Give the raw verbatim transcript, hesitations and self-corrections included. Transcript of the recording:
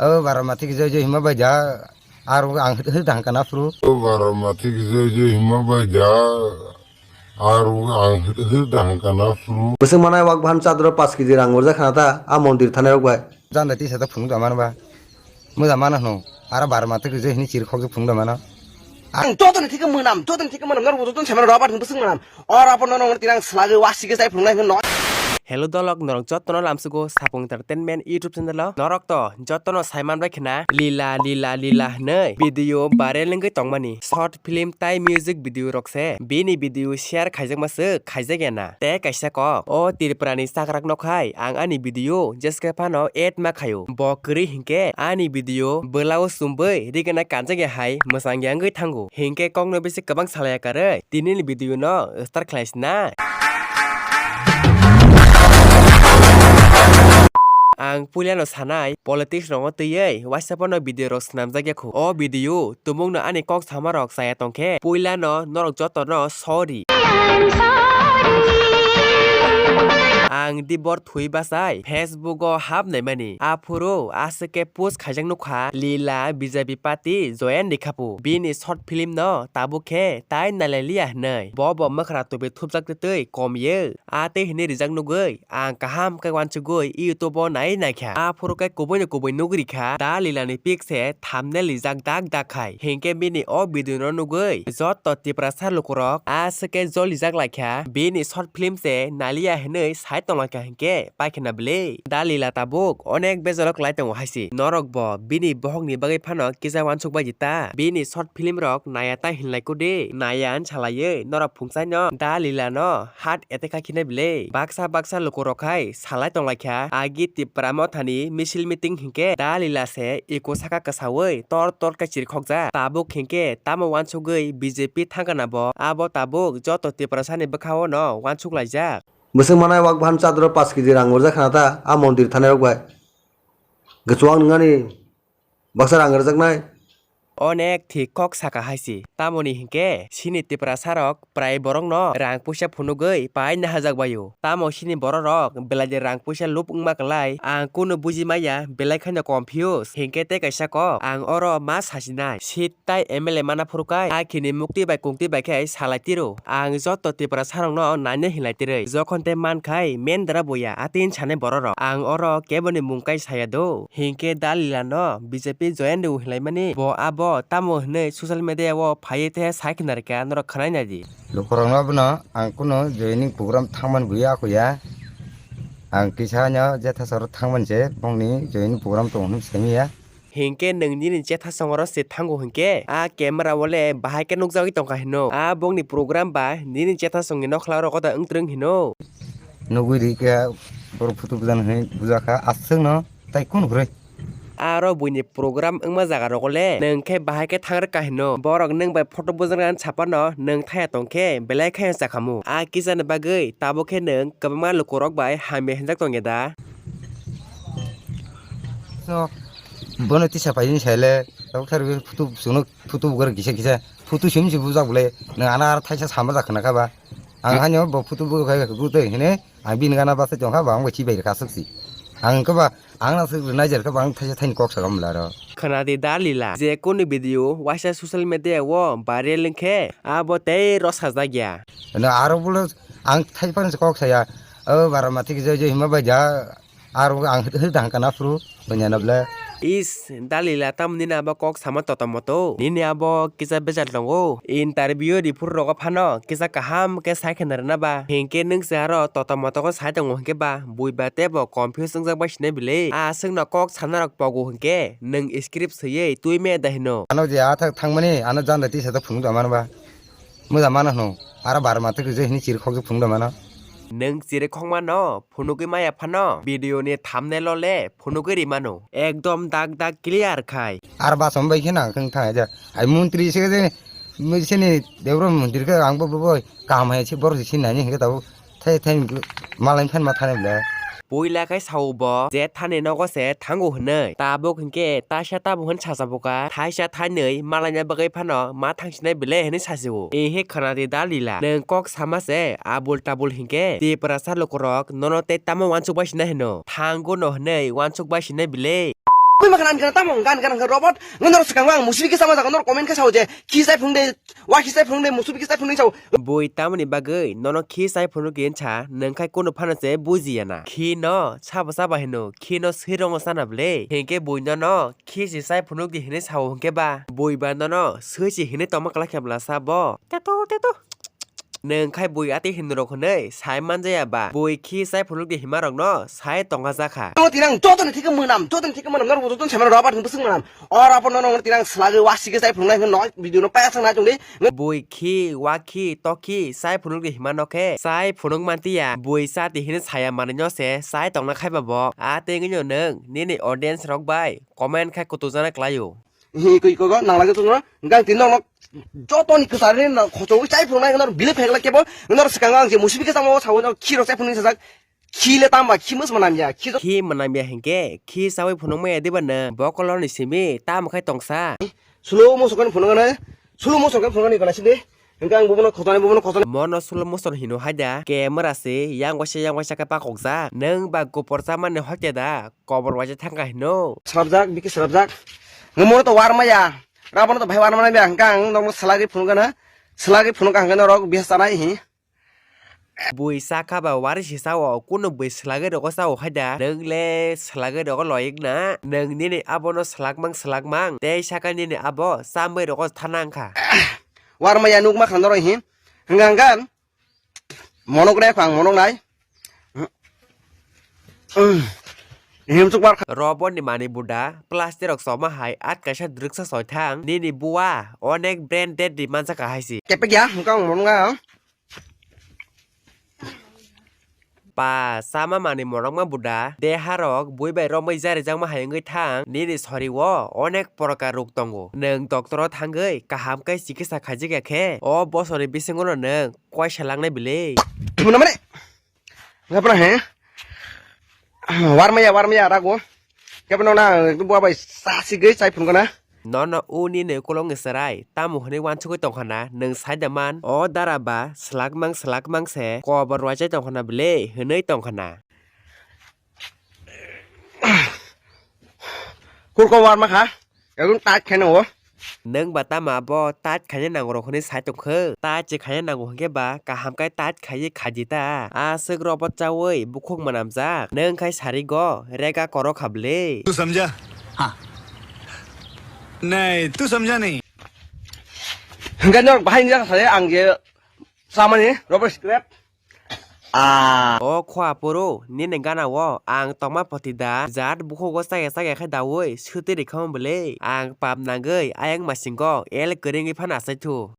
O bara mati ki joi joi hima bai ja. Ar ang hit hit hangka na phuru. O bara mati ki joi joi hima bai ja. Ar ang hit hit hangka na phuru. Bwswk manai wak bahan chadro paanch kg rang urja khana ta a mondir thanai rok bai. Janda tisa ta phunuk da mano ba. Muja mano hno. Ara bara mati ki joi hini chiri khok phunuk da mano. Ang joto ni thike mwnam, joto ni thike mwnam, norok joto ni samano robar hwn bwswk mwnam. Oro abo norok tirang swlagwi wasike chai phunuknai hwnwi no. Hello dolok, norok jotono lamsugo Sapung Entertainment YouTube channel o. Norok to jotono saiman bai khna lila lila lila hwnwi video viral wngwi tongmani. Short film tai music video rok se bini video share khaijakma swk khaijak ya na. Tei kaisa kok o Tripura ni chakrak no khai ang ani video jeske phano add ma khaio. Bo kwrwi hinkhe ani video bwlao chumbai rigena kanjak ya hai mwchang ya wngwi thango. Hinkhe kokno bisi kwbang salaya karwi. Tinini video no start khlai sina. Ang puilano sanai politics rokno twiwi waisa phano video rok swnamjak ya khu. O video tumungno ani kok sama rok chaya tongkhe puilano norok jotono sorry. Ang dibor thwi bachai Facebook o hapnai mani. Aphuru aswk khe post khaijak nukha Lila B J P party join rikhapu. Bini short film no tabuk khe tai nailai liya hwnwi. Bo bo mwkhra tubui thupjak twi twi kom ye. A tei hwnwi rijak nugwi ang kaham khe uansugwi YouTube o nai naikha. Aphuru khe kubui ni kubui nugwi rikha da Lila ni pic se thumbnail rijak dak dak khai. Hinkhe bini o video no nugwi joto Tiprasa lukurok aswk khe jolijak laikha. Bini short film se naliya hwnwi sai tonglaikha hinkhe. Paikhe na bwle da Lila tabuk onek bejalo kwlai tongo haise. Norok bo bini bohok ni bagwi phano kisa uansuk bai di ta. Bini short film rok naya ta hinlai kudi. Naya wng salaiwi norok phungchai no da Lila no heart attack khai khina bwle. Baksa baksa luku rok khai salai tonglaikha. Agi Tipra Motha ni misil meeting hinkhe da Lila se eko saka kwsawi tor tor khe chirikhokjak. Tabuk hinkhe tamo uansugwi B J P thangkha na bo. Abo tabuk joto Tiprasa ni bwkha o no uansuk laijak. Bwswk manai wak bahan chadro paanch kg rang urjak khana ta a mondir thanai rok bai. Gwchwang nwngnani baksa rang rwjaknai. Onek thik kok saka hai si. Tamoni hinkhe sini Tiprasa rok prai borok no rang puisa phunugwi pai nahajak bai o. Tamo sini borok rok belai de rang puisa lub wngma kwlai ang kunu buji maya belai kheno confuse. Hinkhe tei kaisa kok ang oro ma sasinai. Sit tai M L A mana phuru kai, a khini mukti bai kungti bai khe salai tiro. Ang joto Tiprasa rokno naina hinlai tirwi. Jokhon tei man khai mendra boya, a tin sanai borok rok. Ang oro keboni mung kai saya do. Hinkhe da Lila no B J P join rw hinlai mani. Bo abo tamo hinwi social media o phaiwi tei sai khna rwkha, norok khwnai nai di. Lukurok no bono ang kunu joining program thangmani buya khuya. Ang kisa no jetha soro thangmani se bongni joining program tongo hinwi saimanya. Hinkhe nwng nini chethasongoro se thango hinkhe, a camera o le bahai khe nukjagwi tongkha hino. A bongni program ba nini chethasongni nokhla rogo da wngtrwng hino. Nugwi rikha borok photo bujan hinwi bujakha aswkno tai kunu hwrwi. Aro buini program wngma jaga rogo le nwng khe bahai khe thangrwkha hino. Borok nwng bai photo bujaknani sapano nwng thaya tongkhe belai khe chakhamu. A kisani bagwi tabuk khe nwng kwbangma lukurok bai hamya hinjak tongya da? So, bono tisa paisini saile, tabuk thar photo chwngno photo bugar kisa kisa photo sim si bujak bole, nwng ano aro thaisa sama jak khna kha ba. Ang haino bo photo bu khai bu tei hine, ang bini gana basa jong kha ba, ang bo chibai rwkha aswk si. Ang khe ba, ang na swk rwnai jer kha ba, ang thaisa thaini kok sa gam la ro. Khna di da Lila, je kunu video waisa social media o viral wngkhe, abo tei rw sajak ya. Ano aro bole ang thai phano kok saya, o bara mati ki joi joi hima bai ja. Aro ang hwdahwng kana phuru, bunya na bwle. Is, da Lila, tamo nini abo kok sama totomoto? Nini abo kisa bejal tongo. Interview riphuru rogo phano kisa kaham khe sai khna rwna ba. Hinkhe nwng se aro totomoto khe sai tongo hinkhe ba, bui ba tebo confuse wngjak bai sinai bile. Aswkno kok sana rok pogo hinkhe nwng script swiwi twi me da hino. Ano je a thak thangmani, ano janda tisa ta phunuk da mano ba. Muja mano hno, aro bara mati ki je hini chiri khokjak phunuk da mano. Nwng chiri khokmano, phunugwi maya phano, video ni thumbnail o le phunugwi rimano. Ekdom dak dak clear khai. Ar bacham bai khe nang khwng thang ja. Ai montri se je, sini Debra montri khe ang bo bo kaham hai se borok se sinani hingke tabuk. Thai thai malai phan ma thani bwle. Puila khe sao bo je thani nogo se thango hinwi. Tabuk hinkhe taisa tabuk hin sacha buka. Thaisa thainwi malaina bagwi phano ma thangsinai bwle hinwi sasio. Ehe khwnadi da Lila. Nwng kok sama se abul tabul hinkhe Tiprasa lukurok nono tei tamo uansuk bai sinai hino. Thango no hinwi uansuk bai sinai bwle. Koi ma khana ani kana tamo gan gan robot. Ngon nor swkang ang musubi kisa ma jaga nor comment kisa je. Kisa phung de. Wa kisa phung de musubi kisa phung sao. Bui tamoni bagwi nono khi sai phunuk di hinsa, nwng khai kunu phano se bujiya na. Khi no sabo sabo hino, khi no swi rongo sana ble. Hinkhe bui nono khi si sai phunuk di hinwi sao hinkhe ba. Bui ba nono swi si hinwi tongma kwlai khe bwla sabo. Teto, teto. Nwng khai bui ati hinwi rok hinwi sai manjaya ba. Bui khi sai phunuk di hima rok no sai tongha jakha. Tamo tinang joto ni thike mwnam, joto ni thike mwnam, nor joto ni sai mano robot ni bwswk mwnam. O robot no nong tinang swlagwi wasike sai phunuk nai hinwi no video no paya sang nai tong di. Bui khi, wa khi, to khi, sai phunuk di hima no khe, sai phunuk mantiya, bui sa ti hinwi saya manwi no se, sai tongna khai ba bo. A tengwi no nwng, nini audience rok bai, comment khai kutu jana kwlai o. Hi koi kogo, nang lagi tongno, gang tin nong nok, joto ni kwsari no khochogwi sai phunuk nai nor bile phek la kebo, nor swkang ang je musibi khe tamo sawi no khiro sai phunuk sajak, Khi le tamba, khi mws manam ya, khi. Khi manam ya hinkhe, khi sawi phunuk maya diba nang, bokolor ni simi, tamo khai tongsa. Slow motion khe phunuk nai, slow motion khe phunuk nai kana sidi. Hinkhe ang bubuno khotoni, bubuno khotoni. Mono slow motion hino haida, camera si, yang waisa, yang waisa khe pakokjak. Nwng ba gopor chamani hokhe da, kobor waisa thangkha hino. Srapjak, bikhe srapjak. Nwng mono to warmaya, rabono to bhai warmana ya, hinkhe ang nokno swlagwi phunuk gana, swlagwi phunuk ang norok bihar chanai hi. Bui sakha ba wari si sao, kunu bui swlagwi rogo sao haida. Nwng le swlagwi rogo loyik na. Nwng nini abono swlakmang swlakmang. Tei saka nini abo chambai rogo thana wngkha. Warmaya nukma kha norok hi. Hwnka hwnka. Monok rek ang monok nai. Himsuk bar kha. Robot ni mani buda, plastic rok choma hai at kaisa drwksa soi thang. Nini bua, onek branded ri manjak hai si. Kepek ya, hwnka ang monok nai. Pa, sama mani monokma buda, deha rok bui bai romwi jarijakma hai wngwi thang, nini sori o onek prokar rok tongo. Nwng doctor o thangwi kaham khe chikitsa khaijak ya khe, o bosor ni bisingo no nwng koisa langnai bile. Thumna mane. Ngapra he? Warmaya, warmaya rago. Kebo nona bua bai sa sigwi chai phunukana. Nono uni ni ukulok ni chwrai tamo hwnwi wansugwi tongkha na, nwng sai da man, o dara ba swlakmang swlakmang se kobor waisai tongkha na bwle hwnwi tongkha na. Kurko warma kha, ekdom tight khaina o. Nwng ba tamo abo tight khaina nango rok hwnwi sai tongkha? Tight se khaina nango hwnkhe ba kaham khe tight khaiwi khaidi ta. Aswk robot chawi bukhuk mwnamjak. Nwng khai sari go rega korok kha bwle. तू समझा? हाँ। नहीं, तू समझा नहीं। Hwnkhe norok bahai wngjak sale ang je chamani rubber scrap. Ah. O khua poro nini gana o ang tongma poti da jat bukhugo chaya chaya khe daui swtwi rikha bwle ang pap nangwi ayang masingo el kwrwngwi phano achai thu.